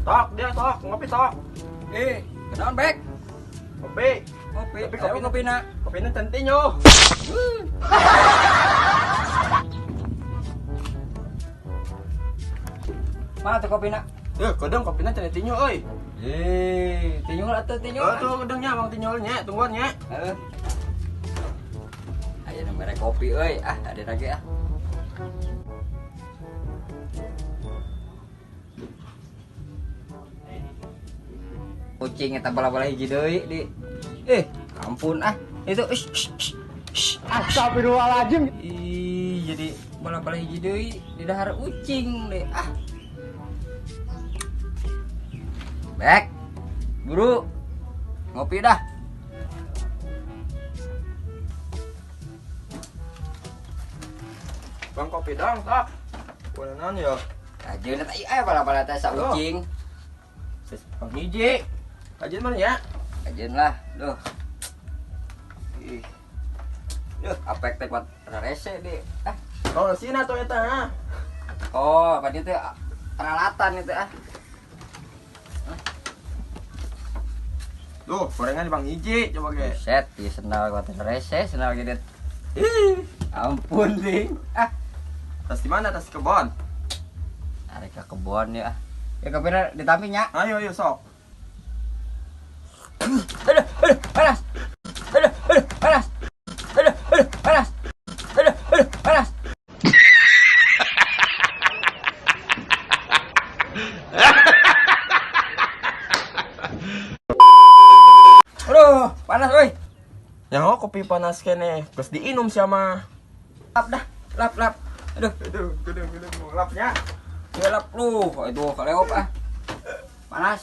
Tok dia tok, ngopi tok. Kenaon bek? Kopi. Ngopi. Tapi Ayo kopi ngopina. Kopina tentinyo. Mana tuh kopina? Eh, kodong kopina tentinyo euy. Tinyul atuh tinyul. Oh, tuh kodongnya Bang tinyulnya, tungguan nya. Heeh. Ayo mere kopi euy. Ah, ada lagi ah. Kucing eta bala-bala hiji deui di. Ampun ah. Itu Astagfirullahaladzim. Ih, jadi bala-bala hiji deui di dahar ucing deh. Ah. Bek. Buru. Ngopi dah. Bang kopi dong, tok. Kunaon ya? Kajeun eta ieu bala-bala teh sa ucing. Bang hiji. Kajeun mana ya? Kajeun lah, duh. Ih. Duh, apek teh kuat rese deh. Ah. Oh, sini atuh eta ha. Oh, apa itu peralatan itu ah. Duh, gorengan di Bang hiji coba ge. Buset, ieu sendal kuat rese, sendal gede. Ih, ampun ding. Ah, Tas di mana? Tas di kebon. arek ke kebon ya. Ya kopina ditampi nya. Ayo, ayo sok. Aduh, aduh, panas. Aduh, aduh, panas. Aduh, aduh, panas. Aduh, aduh, panas. Aduh, panas euy. Yang kopi panas kene, geus diinum sama. Lap dah, lap lap. Aduh, Aduh, aduh, aduh, lapnya. ya lap lu, itu kaleop ah. Panas.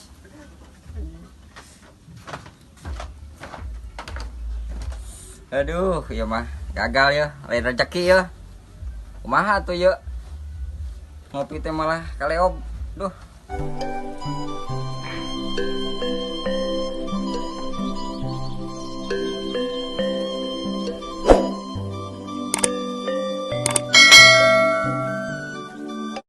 Aduh, iya mah gagal ya, lain rezeki ya. Kumaha tuh ya? Ngopi teh malah kaleob. Duh.